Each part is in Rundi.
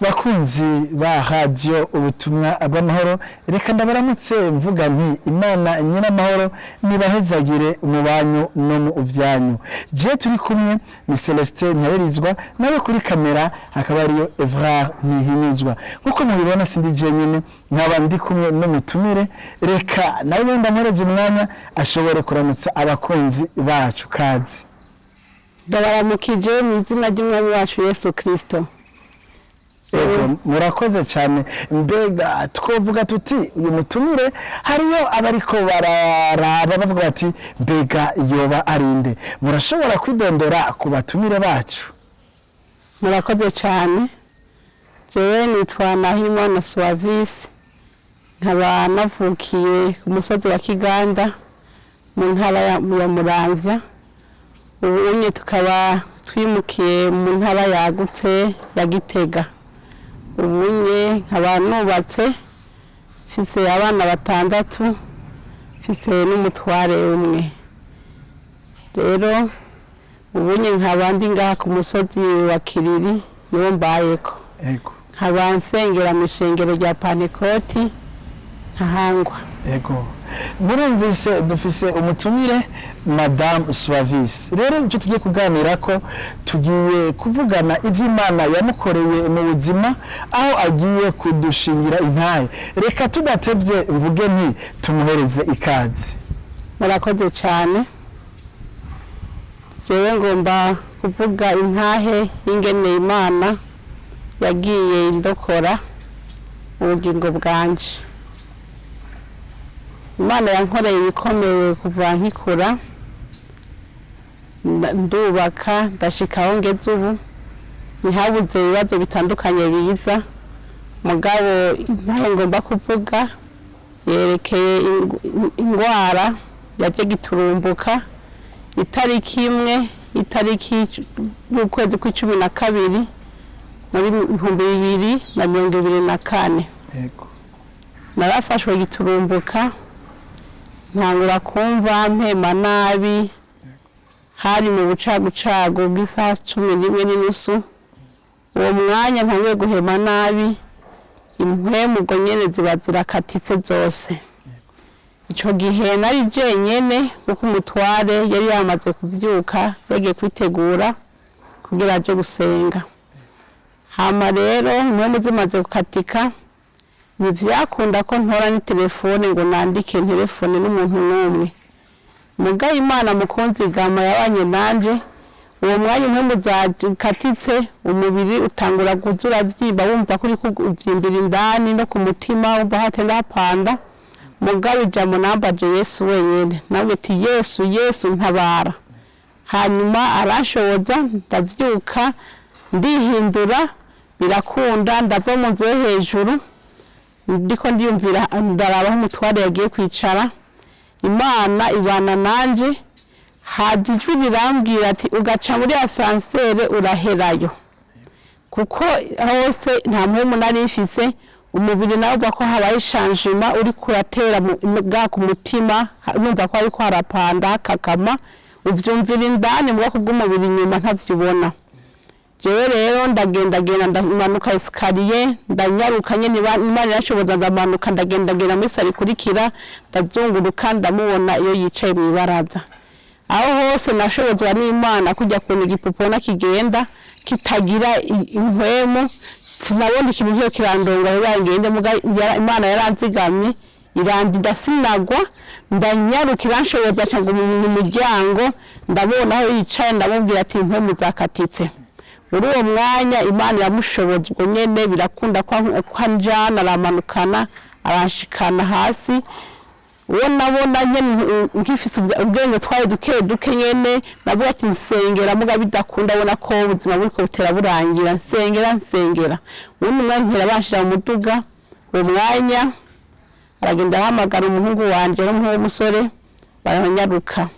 Bakunzi ba radiyo Ubutumwa bw'Amahoro, reka ndabaramutse mvuga nti Imana Nyiramahoro nibahezagire mu banyu no mu vyanyu. Je turi kumwe ni Celestin Ntiyabirizwa, nawe kuri kamera hakaba ariyo Evrard Ntihinyuzwa. Nkuko mubibona, sindi jenyine, nkaba ndi kumwe n'umutumire. Reka nawe ndamuhereza umwanya ashobore kuramutsa abakunzi bacu. Kazi. Ndabaramukije mu izina ry'Umwami wacu Yesu Kirisito. Ego, murakoze cyane. Mbega twovuga tuti uyu mutumire, hariyo abariko bararaba bavuga bati: "Mbega yoba arinde?" Murashobora kwidondora ku batumire bacu? Murakoze cyane. Jewe nitwa Nahimana Suwavisi, nkaba navukiye ku musozi wa Kiganda mu ntara ya Muramvya. Ubu tukaba twimukiye mu ntara yagutse ya Gitega. Ubunye nkaba nubatse, mfise abana batandatu, mfise n'umutware umwe. Rero ubunye nkaba ndi ngaha ku musozi wa Kiriri, niwo mbayeko. Nkaba nsengera mu ishengero rya Pantekoti Ntahangwa. Ego, murumvise, dufise umutumire Madame Suavis. Rero icyo tugiye kuganira ko, tugiye kuvugana ivy'Imana yamukoreye mu buzima, aho agiye kudushingira intahe. Reka tudatevye mvuge nti tumuhereze ikaze. Murakoze cyane. Jewe ngomba kuvuga intahe y'ingene Imana yagiye indokora ubugingo bwanje. Imana yankoreye ibikomeye kuva nkikura, ndubaka, ndashika aho ngeze ubu. Ntihabuze ibibazo bitandukanye biza, mugabo intahe ngomba kuvuga yerekeye ingwara yaje giturumbuka itariki 1, itariki y'ukwezi kw'12 muri 2024. Narafashwe giturumbuka, ntangura kumva mpema nabi. Hari mu bucagucagu bw'isaha 11:30. Uwo mwanya ntanguye guhema nabi, impwemu ubwo nyene ziba zirakatitse zose. Ico gihe nari jenyene, kuko umutware yari yamaze kuvyuka, yagiye kwitegura kugira aje gusenga. Hama rero impwemu zimaze gukatika, ntivyakunda ko ntora n'itelefone ngo nandike telefone n'umuntu n'umwe. Mugabo Imana mu kunzigama yabanye nanje. Uwo mwanya impwemu zakatitse, umubiri utangura kuza uravyimba, wumva ko uriko uvyimbira indani no ku mutima, wumva hatenda hapanda. Mugabo ijambo nambaje Yesu wenyene, nawe ati: "Yesu, Yesu, ntabara." Hanyuma aranshoboza, ndavyuka, ndihindura, birakunda, ndava mu nzu yo hejuru. Ndiko ndiyumvira, ndaraba aho umutware yagiye kwicara. Imana ibana nanje, haza ijwi rirambwira ati: "Ugaca muri ascenseur uraherayo," kuko hose nta mpwemu nari mfise. Umubiri nawe uva ko habaye changement, uriko uratera bwa ku mutima, numva ko hariko harapanda kakama, uvyumvira indani mu bwoko bw'umubiri, inyuma ntavyo ubona. Jewe rero ndagendagenda, ndamanuka escalier, ndanyaruka nyene. Imana irashoboza, ndamanuka, ndagendagenda muri salle ikurikira, ndazunguruka, ndamubona iyo yicaye mu ibaraza. Aho hose nashobozwa n'Imana. Kujya kuntu igipupona kigenda kitagira impwemu, sinabona ikintu kiyo kirandonga kugira ngende. Muga Imana yaranzigamye, irandinda, sinagwa, ndanyaruka, iranshoboza cyangwa mu muryango, ndabona aho yicaye, ndamubwira ati: "Impwemu zakatitse." Muri uwo mwanya Imana iramushoboza, ubwo nyene birakunda ko anjana, aramanukana, aranshikana hasi. Uwo nabona nyene nkifise ubwenge, twari duke duke nyene, navuga ati: "Nsengera." Muga bidakunda, abona ko ubuzima buriko butera burangira. Nsengera, nsengera, uwundi mwanya nkera banshira mu muduga. Uwo mwanya aragenda ahamagara umuhungu wanje n'umuhungu w'umusore, baranyaruka.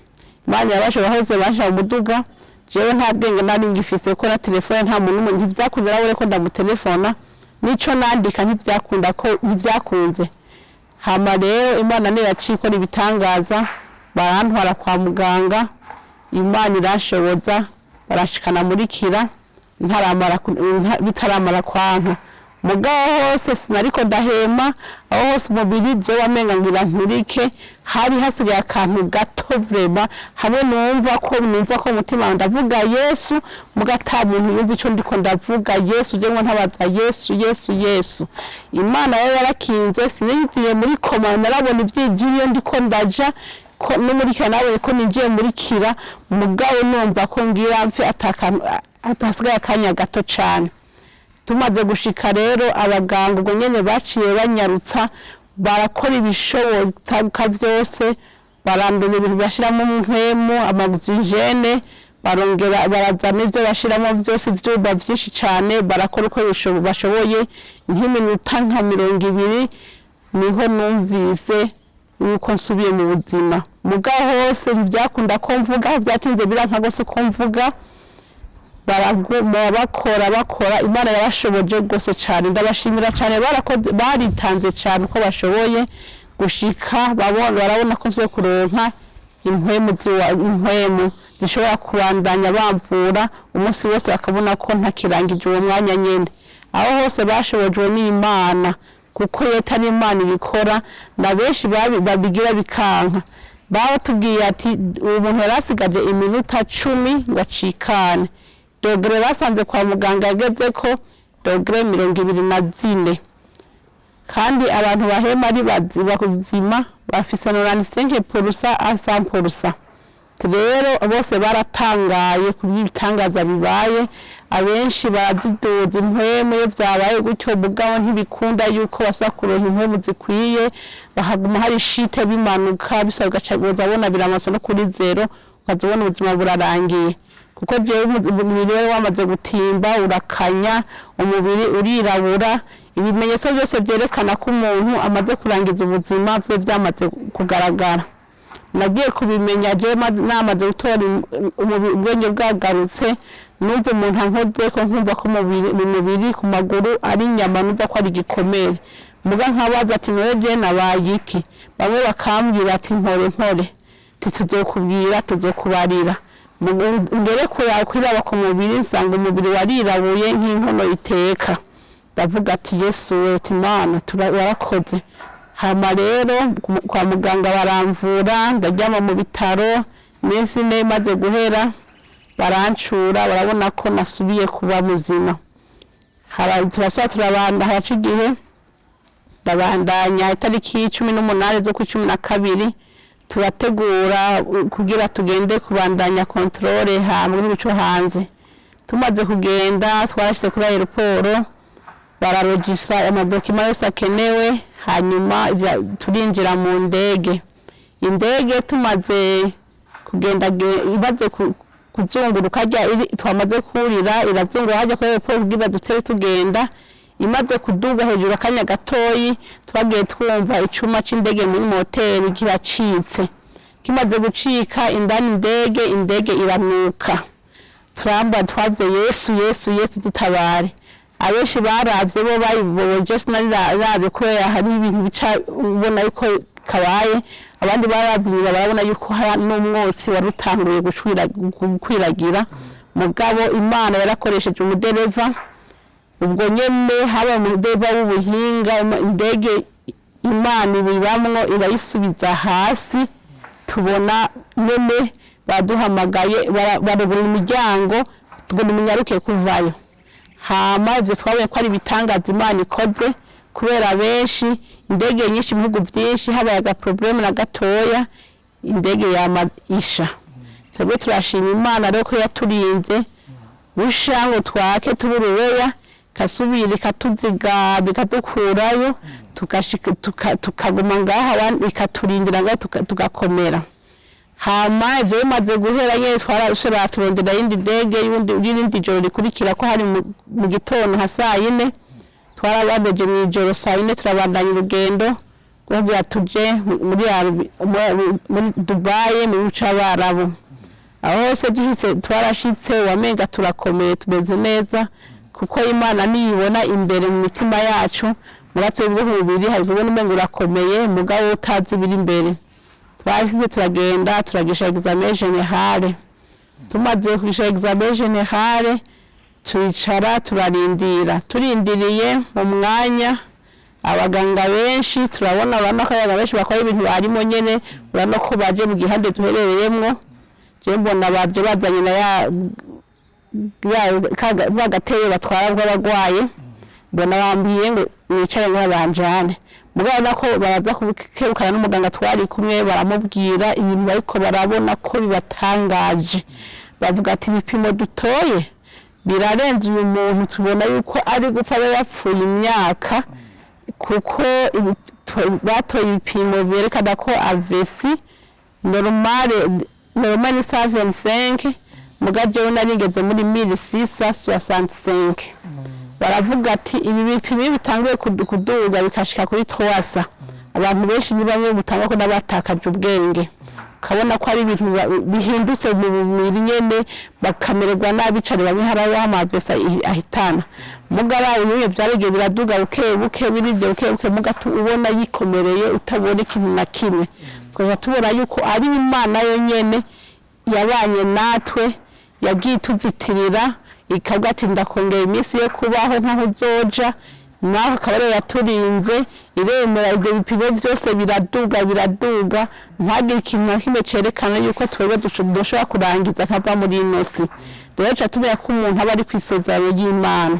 Imana yabashoboye, hose banshira mu muduga. Jewe nta bwenge nari ngifise, ko na telefone nta muntu n'umwe, ntivyakunze nawe ko ndamutelefona, nico nandika ntivyakunda, ko ntivyakunze. Hama rero Imana niyo yaciye ikora ibitangaza, barantwara kwa muganga. Imana iranshoboza, barashikana muri Kira. Ntaramara bitaramara kwanka, mugabo hose sinariko ndahema. Aho hose umubiri je wamenga ngira nturike. Hari hasigaye akantu gato vraiment, hamwe numva ko umutima wanjye ndavuga Yesu, muga ata muntu yumva ico ndiko ndavuga. Yesu, je ngo ntabaza Yesu, Yesu, Yesu. Imana yo yarakinze, sininjiye muri coma. Narabona ivyijiri iyo ndiko ndaja ko no muri kira, nabonye ko ninjiye muri kira, mugabo numva ko ngira mfe atakantu, atasigaye akanya gato cane. Tumaze gushika rero, abaganga ubwo nyene baciye banyarutsa, barakora ibishoboka vyose, barandura ibintu bashiramo mpwemu, ama oxygène, barongera barazana ivyo bashiramo vyose, ivyuma vyinshi cane. Barakora uko bashoboye. Nk'iminota nka 20 niho numvise yuko nsubiye mu buzima. Mugabo hose ntibyakunda ko mvuga, vyatinze biranka gose ko mvuga. Baraguma bakora, bakora. Imana yabashoboje rwose cyane, ndabashimira cyane. Barakoze, baritanze cyane uko bashoboye gushika barabona ko ngiye kuronka impwemu zishobora kubandanya bamvura umunsi wose, bakabona ko ntakirangije uwo mwanya nyene. Aho hose bashobojwe n'Imana, kuko iyo atari Imana ibikora, na benshi babigira bikanka. Batubwiye ati uwo muntu yari asigaje iminota 10 ngo acikane. Degré basanze kwa muganga yageze ko degré 24, kandi abantu bahema ari bazima bafise 95% à 100%. Rero bose baratangaye ku by'ibitangaza bibaye. Abenshi baraziduza impwemu iyo vyabaye gutyo, mugabo ntibikunda yuko basa kuronka impwemu zikwiye, bakaguma hari shite bimanuka bisa, ugaca ubona biramasa no kuri zéro, ukaza ubona ubuzima burarangiye, kuko jewe umubiri we wamaze gutimba, urakanya, umubiri urirabura. Ibimenyetso byose byerekana ko umuntu amaze kurangiza ubuzima bye byamaze kugaragara. Nagiye kubimenya jewe namaze gutora ubwenge bwagarutse. Numva umuntu ankoze ko, nkumva ko mu mubiri ku maguru ari inyama, numva ko ari igikomere. Muga nkabaza ati: "None je nabaye iki?" Bamwe bakambwira ati: "Mpore, mpore, tuzokubwira, tuzokubarira." Ngere kwiraba ku mubiri, nsanga umubiri warirabuye nk'inkono iteka. Ndavuga ati: "Yesu we, ati Imana warakoze." Hama rero kwa muganga baramvura, ndaryama mu bitaro iminsi 4. Imaze guhera barancura, barabona ko nasubiye kuba muzima. Turasubira turabanda, haraca igihe ndabandanya. Itariki 18 z'ukwa 12 turategura kugira tugende kubandanya contrôle hamwe n'ibico hanze. Tumaze kugenda, twarashyize kuri aéroport, bararogisa ama documents yose akenewe, hanyuma turinjira mu ndege. Indege tumaze kugenda, imaze kuzunguruka hajya twamaze kurira, irazunguruka hajya kuri aéroport kugira dutere tugenda. Imaze kuduga hejuru akanya gatoyi, twagiye twumva icuma c'indege muri moteri kiracitse. Kimaze gucika indani indege iranuka. Turamba twavye: "Yesu, Yesu, Yesu, dutabare!" Abenshi baravye bo bayiboje, sinari kubera hari ibintu bica ubona yuko kabaye. Abandi baravye inyuma, barabona yuko hari n'umwotsi wari utanguye gukwiragira. Mugabo Imana yarakoresheje umudereva ubwo nyene, haba umudereva w'ubuhinga. Indege Imana ibibamwo, irayisubiza hasi. Tubona nyene baduhamagaye, barugura imiryango ngo nimunyaruke kuvayo. Hama ibyo twabonye ko ari ibitangaza Imana ikoze, kubera benshi, indege nyinshi mu bihugu byinshi, habaye aga problème na gatoya, indege yama isha. Twebwe turashima Imana rero ko yaturinze busha ngo twake tuburuweya, ikasubira ikatuziga, bikadukurayo, tukaguma ngaha, ikaturindira ngaha, tugakomera. Hama ivyo bimaze guhera nyene, twarashobora turondera iyindi ndege y'irindi joro rikurikira, ko hari mu gitondo nka saa 4. Twarabandeje mw'ijoro saa 4, turabandanya urugendo kugira tuje muri Dubai, mu gihugu c'Abarabu. Aho hose dushitse, twarashitse wamenga turakomeye, tumeze neza, kuko Imana niyibona imbere mu mitima yacu. Muri twebwe umubiri hari kubona umenga urakomeye, mugabo utazi ibiri imbere. Twashize turagenda, turagisha examen général. Tumaze kugisha examen général Turicara turarindira, turindiriye mu mwanya abaganga benshi turabona, urabona ko abaganga benshi bakora ibintu barimo nyene. Urabona ko baje mu gihande duherereyemwo. Je mbona baje bazanye na ya gatebe batwara bw'abagwaye. Mbona bambwiye ngo nicare ngo banjane, mugabo nako baraza kubikebukana n'umuganga twari kumwe, baramubwira ibintu bariko barabona ko bibatangaje. Bavuga ati: "Ibipimo dutoye birarenze uyu muntu, tubona yuko ari gupfa aba yapfuye imyaka," kuko batoye ibipimo byerekana ko AVC normale ni 125, muga jewe narigeze muri 1665. Baravuga ati ibi bipimo iyo bitanguye kuduga bikashika kuri 300, abantu benshi ni bamwe butanga ko n'abatakaje ubwenge, ukabona ko ari ibintu bihindutse mu mubiri nyene, bakamererwa nabi cane. Bamwe harabaho ama AVC ahitana, mugabo ubuye vyaragiye biraduga buke buke, birivyo buke buke, muga ubona yikomereye, utabona ikintu na kimwe. Tukaja tubona yuko ari Imana yo nyene yabanye natwe, yagiye ituzitirira, ikavuga ati: "Ndakongera iminsi yo kubaho nkaho uzoja." Naho akaba ariyo yaturinze, iremera ibyo bipimo byose biraduga biraduga, ntagire ikintu na kimwe cerekana yuko twebwe dushobora kurangiza akava muri ino si. Rero tuca tumenya ko umuntu aba ari ku isezerano ry'Imana,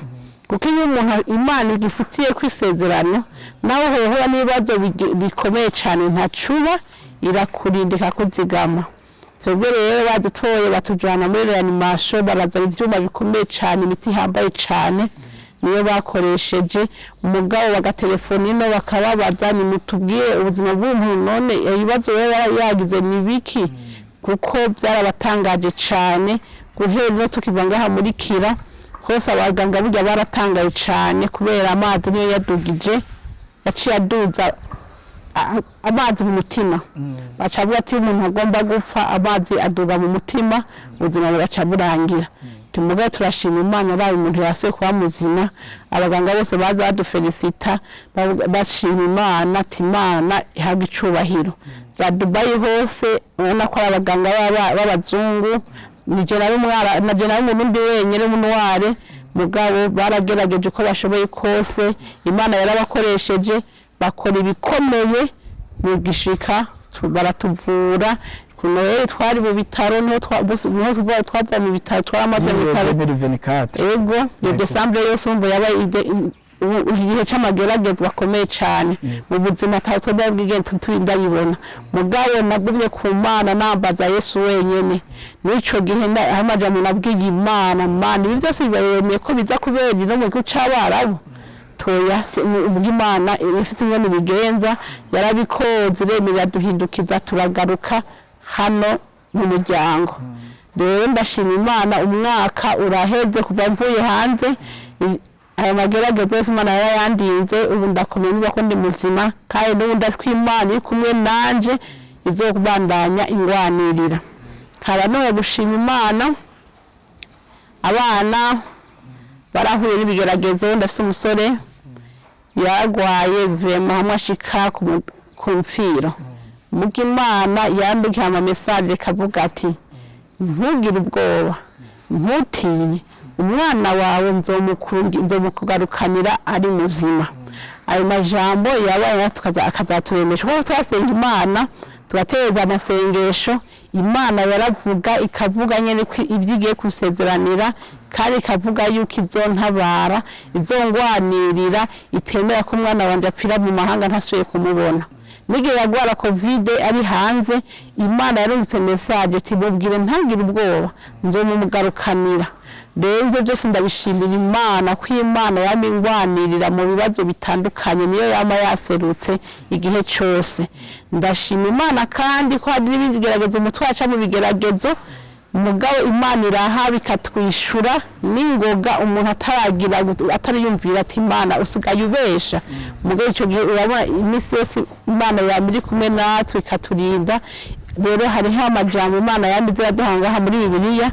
kuko iyo umuntu Imana igifutiye ku isezerano, nawe hohura n'ibibazo bikomeye cyane, ntacuba, irakurinda ikakuzigama. Twebwe rero badutoye batujyana muri réanimation, barazana ibyuma bikomeye cyane, imiti ihambaye cyane niyo bakoresheje. Umugabo bagatelefona ino bakababaza: "Nimutubwire ubuzima bw'umuntu, none ibibazo rero yagize ni biki?" Kuko byarabatangaje cyane. Guhera ino tukiva ngaha muri Kira hose, abaganga burya baratangaye cyane, kubera amazi niyo yadugije, yaciye aduza amazi mu mutima. Baca bavuga ati iyo umuntu agomba gupfa, amazi aduga mu mutima, ubuzima bugaca burangira. Tumugabe turashima Imana, abaye umuntu yasuye kuba muzima. Abaganga bose baza badufelicita, bashima Imana ati: "Imana ihabwa icubahiro." Za Dubayi hose ubona ko ari abaganga b'abazungu, nije nari umwara naje nari Umurundi wenyine w'umunoir. Mugabo baragerageje uko bashoboye kose, Imana yarabakoresheje, bakora ibikomeye mu gishika baratuvura. Ku Noheli twari mu bitaro, niho niho twava mu bitaro, twaramaze mu bitaro. 2024? Ego, iyo décembre yose umva yabaye igihe c'amageragezwa akomeye cane mu buzima, ataho twari bwigere ndabibona. Mugabo nagumye ku Mana, nambaza Yesu wenyene. N'ico gihe amajambo nabwiye Imana: "Mana, ibi byose bibayemeye ko biza kubera ino mu gihugu c'Abarabu?" Toya, ubwo Imana ifite ingene ibigenza, yarabikoze, iremera iraduhindukiza, turagaruka hano mu muryango. Rero ndashima Imana, umwaka uraheze kuva mvuye hanze. Aya magerageza yose Imana yarayandinze. Ubu ndakomeye, niba ko ndi muzima, kandi n'ubu ndatwi Imana iri kumwe nanje, izobandanya ingwanirira. Nkaba none gushima Imana, abana barahuye n'ibigeragezo. Ndafise umusore yaragwaye vraiment hamwe ashika ku mfiro, muga Imana yandukiye ama message ikavuga ati: "Ntugire ubwoba, ntutinye, umwana wawe nzomukugarukanira ari muzima." Ayo majambo yabaye akazaturemesha, kuko twasenga Imana, tugateza amasengesho. Imana yaravuga, ikavuga nyene ko ibyo igiye kusezeranira, kandi ikavuga yuko izontabara, izongwanirira, itemera ko umwana wanje apfira mu mahanga ntasubiye kumubona. N'igihe yagwara COVID ari hanze, Imana yarungitse message ati: "Mubwire ntagire ubwoba, nzomumugarukanira." Rero ivyo byose ndabishimira Imana, ko Imana yama ingwanirira mu bibazo bitandukanye, niyo yama yaserutse igihe cose. Ndashima Imana kandi ko hari n'ibindi bigeragezo, umutwe waca mu bigeragezo, mugabo Imana iraha bikatwishura n'ingoga, umuntu ataragira atariyumvira ati: "Imana usigaye ubesha." Mugabo icyo gihe urabona iminsi yose Imana yama iri kumwe natwe, ikaturinda. Rero hariho amajambo Imana yamize iraduha ngaha muri Bibiliya,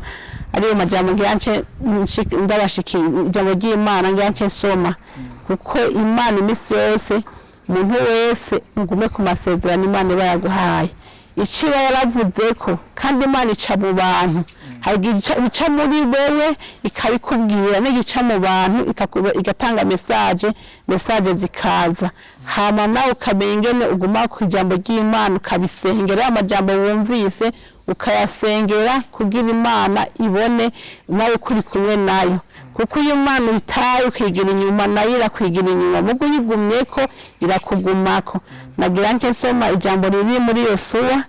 ariyo majambo ngira nce ndabashikira, ijambo ry'Imana ngira nce nsoma, kuko Imana iminsi yose, umuntu wese ugume ku masezerano Imana iba yaguhaye. Icyo iba yaravuze ko, kandi Imana ica mu bantu. Hari igihe ica muri wewe ikabikubwira, n'igica mu bantu igatanga message zikaza, hama nawe ukamenya ingene uguma ku ijambo ry'Imana, ukabisengera amajambo wumvise, ukayasengera kugira Imana ibone nawe kuri kumwe nayo. Kuko iyo Imana uyitaye ukigira inyuma, nayo irakwigira inyuma, mugo uyigumyeko irakugumako. Nagira nke nsoma ijambo riri muri Yosuwa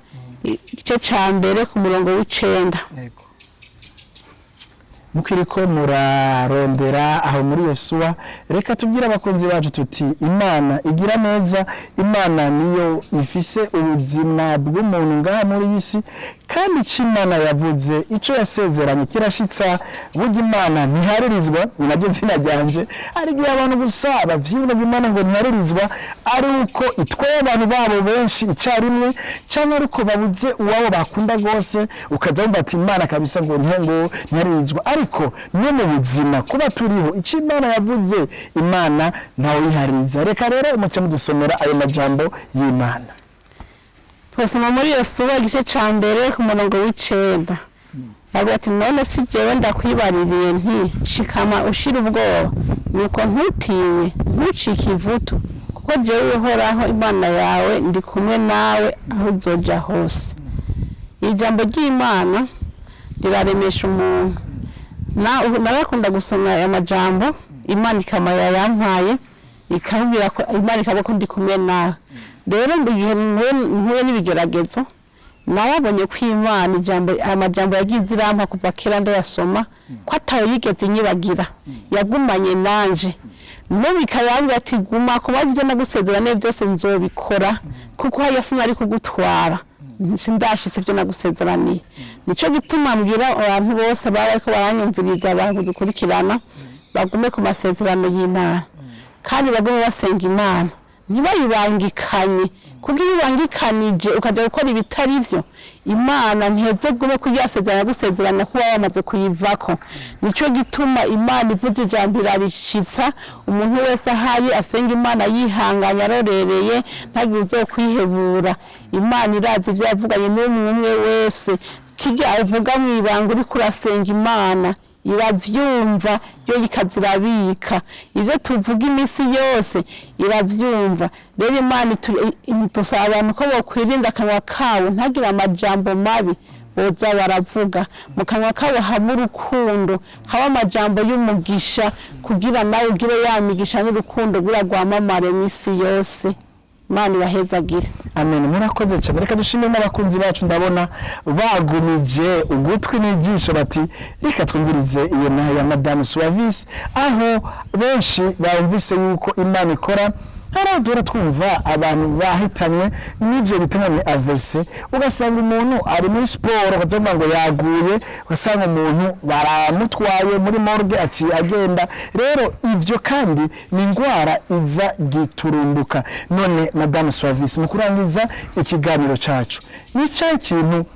igice ca 1 ku murongo w'9. Yego. Mukiriko murarondera aho muri Yosuwa, reka tubwire abakunzi bacu tuti Imana igira neza, Imana niyo ifise ubuzima bw'umuntu ngaha muri iyi si, kandi icyo Imana yavuze, icyo yasezeranye kirashitsa. Burya Imana ntiharirizwa, ni naryo zina ryanje. Hari igihe abantu gusa bavyibona Imana ngo ntiharirizwa, ari uko itwaye abantu babo benshi icyarimwe, cyangwa ari uko babuze uwabo bakunda rwose, ukaza wumva ati Imana kabisa ngo ntiharirizwa. Ariko no mu buzima kuba turiho, icyo Imana yavuze, Imana ntawihariza. Reka rero umuce mudusomera ayo majambo y'Imana. Twasoma muri Yosuwa igice ca 1 ku murongo w'9. Bavuga ati: "None si jewe ndakwibaririye nti: Shikama ushira ubwoba, nuko ntutinye, ntucike ivutu, kuko jewe Uhoraho Imana yawe ndi kumwe nawe aho uzoja hose." Ijambo ry'Imana riraremesha umuntu. Narakunda gusoma aya majambo, Imana ikama yayampaye, ikambwira ko Imana ikaba ko ndi kumwe nawe. Rero mu gihe mpuye n'ibigeragezo, narabonye ko Imana ijambo, amajambo yagize irampa kuva kera ndayasoma, ko atawe yigeze inyibagira, yagumanye nanje. N'ubu ikabambwira ati: "Guma kuba ibyo nagusezeraniye byose nzobikora, kuko hariya sinari kugutwara sindashitse ibyo nagusezeraniye." Nico gituma mbwira abantu bose baba bariko baranyumviriza, badukurikirana, bagume ku masezerano y'Imana, kandi bagume basenga Imana, ntibayibangikanye, kuko iyo ubangikanije ukajya gukora ibitari byo, Imana ntiheze gume kuyasezerana gusezerana kuba wamaze kuyivako. Nico gituma Imana ivuze ijambo irarishitsa. Umuntu wese ahaye asenga Imana yihanganye, arorereye, ntagire uzokwihebura. Imana irazi ibyo yavuganye n'umwe umwe wese. Kirya uvuga mu ibanga uriko urasenga, Imana iravyumva, yo ikazirabika. Ibyo tuvuga iminsi yose iravyumva. Rero Imana dusaba abantu ko bokwirinda akanwa kabo, ntagire amajambo mabi boza baravuga. Mu kanwa kabo habe urukundo, habe amajambo y'umugisha, kugira nawe ugire ya migisha n'urukundo, kugira rwamamare mw'isi yose. Imana ibahezagire. Amen, murakoze cyane. Reka dushime n'abakunzi bacu, ndabona bagumije ugutwi n'ijisho, bati reka twumvirize iyo nayo ya Madame Suavis, aho benshi bumvise yuko Imana ikora. Hari aho duhora twumva abantu bahitanywe n'ivyo bituma ni AVC, ugasanga umuntu ari muri siporo, ukazavuga ngo yaguye, ugasanga umuntu baramutwaye muri morgue, aciye agenda. Rero ivyo kandi ni indwara iza giturumbuka. None Madame Suavis, mu kurangiza ikiganiro cacu, ni cya kintu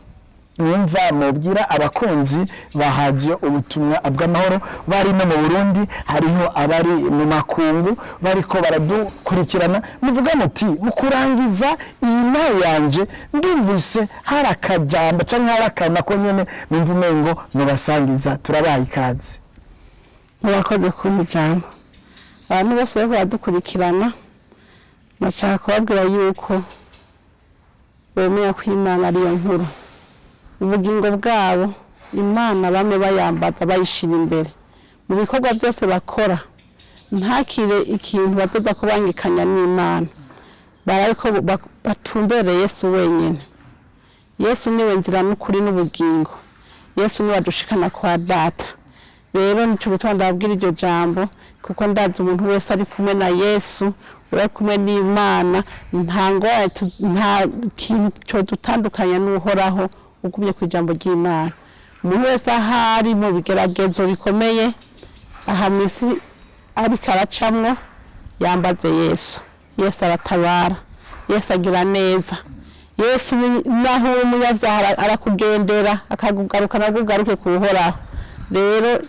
mwumva mubwira abakunzi ba radiyo Ubutumwa bw'Amahoro bari no mu Burundi, hariho abari mu makungu bariko baradukurikirana, muvuga muti: "Mu kurangiza iyi nayo yanje, ndumvise hari akajambo canke hari akantu ko nyene numva umengo nubasangiza"? Turabaye ikaze. Murakoze kumpa ijambo. Abantu bose bariko baradukurikirana, nashaka kubabwira yuko bemera ko Imana ariyo nkuru ubugingo bwabo. Imana bamwe bayambaza, bayishira imbere mu bikorwa byose bakora, ntakire ikintu bazoza kubangikanya n'Imana. Barariko batumbere Yesu wenyine. Yesu niwe nzira n'ukuri n'ubugingo. Yesu niwe adushikana kwa Data. Rero nico gituma ndababwira iryo jambo, kuko ndazi umuntu wese ari kumwe na Yesu, uri kumwe n'Imana, nta ngorane, nta kintu codutandukanya n'Uhoraho. Ugumye ku ijambo ry'Imana, umuntu wese ahari mu bigeragezo bikomeye aha mw'isi ariko aracamwo, yambaze Yesu. Yesu aratabara, Yesu agira neza. Yesu naho uri umunyabyaha arakugendera, akakugaruka, nakugaruke ku Uhoraho. Rero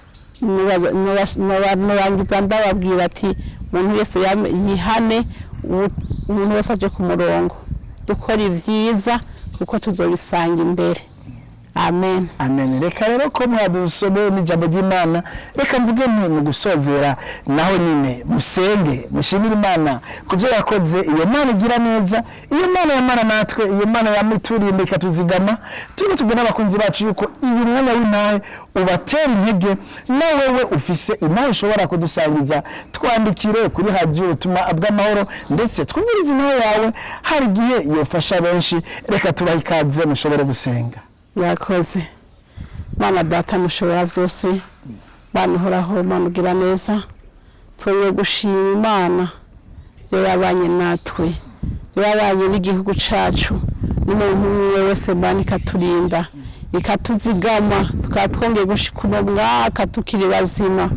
nurangiza ndababwira ati umuntu wese yihane, umuntu wese aje ku murongo, dukora ibyiza. Kuko tuzobisanga imbere. Amen. Amen. Reka rero ko mwadusomeye n'ijambo ry'Imana, reka mvuge nti mu gusozera naho nyine musenge, mushimire Imana ku byo yakoze. Iyo Mana igira neza, iyo Mana yamana natwe, iyo Mana yamiturinda ikatuzigama. Turiko tubwira n'abakunzi bacu yuko uyu mwanya w'intahe ubatera intege. Na wewe ufise intahe ushobora kudusangiza, twandikire kuri Radiyo Ubutumwa bw'Amahoro, ndetse twumvirize intahe yawe, hari igihe yofasha benshi. Reka tubahe ikaze mushobore gusenga. Yakoze. Mana Data mushobora byose, Mana uhoraho, Mana ugira neza, twongeye gushima Imana yo yabanye natwe, yo yabanye n'igihugu cacu n'umuntu umwe wese. Mana, ikaturinda, ikatuzigama, tukaba twongeye gushika uno mwaka tukiri bazima.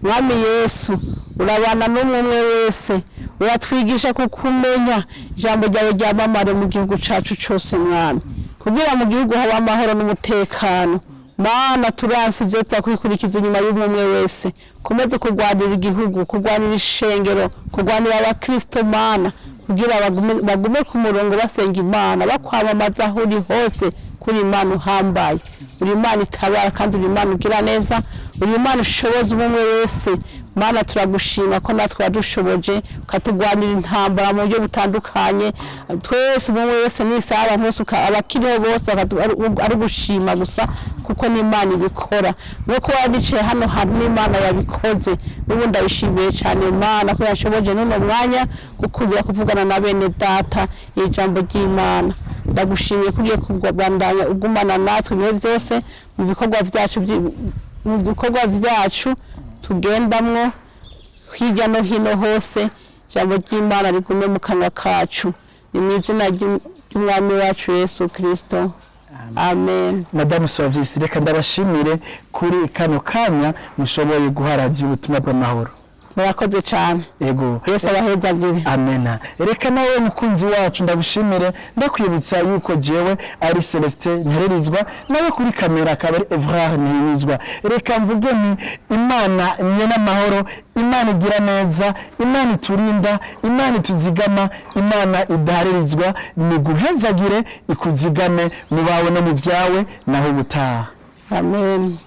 Mwami Yesu, urabana n'umwe umwe wese, uratwigisha kukumenya. Ijambo ryawe ryamamare mu gihugu cacu cose, Mwami, kugira mu gihugu habe amahoro n'umutekano. Mana, turanse ibyo tuzakwikurikiza inyuma y'umwe umwe wese. Komeze kurwanira igihugu, kurwanira ishengero, kurwanira abakristo, Mana, kugira bagume ku murongo, basenga Imana, bakwamamaza aho uri hose kuri Imana uhambaye. Uri Imana itabara kandi uri Imana ugira neza, uri Imana ushoboza umwe wese. Mana, turagushima ko natwe wadushoboje, ukatugwanira intambara mu buryo butandukanye. Twese, umwe wese n'isaha, abantu bose, abakiriho bose ari ugushima gusa, kuko n'Imana ibikora. No kuba nicaye hano hantu n'Imana yabikoze. N'ubu ndabishimiye cyane Imana ko yashoboje n'uno mwanya gukubira kuvugana na bene data ijambo ry'Imana. Ndagushimiye ko ugiye kubandanya ugumana natwe ibihe byose mu bikorwa byacu tugendamwo hirya no hino hose. Ijambo ry'Imana rigume mu kanwa kacu. Ni mu izina ry'Umwami wacu Yesu Kirisito, amen. Madamu Service, reka ndabashimire kuri kano kanya mushoboye guha Radiyo Ubutumwa bw'Amahoro. Murakoze cyane. Yego. Yesu abahezagire. Amena. Reka nawe mukunzi wacu ndagushimire, ndakwibutsa yuko jewe ari Celestin Ntererizwa, nawe kuri kamera akaba ari Evrard Ntihinyuzwa. Reka mvuge nti Imana nyenamahoro, Imana igira neza, Imana iturinda, Imana ituzigama, Imana idaharirizwa, niguhezagire, ikuzigame mu bawe no mu byawe. Naho ubutaha. Amen.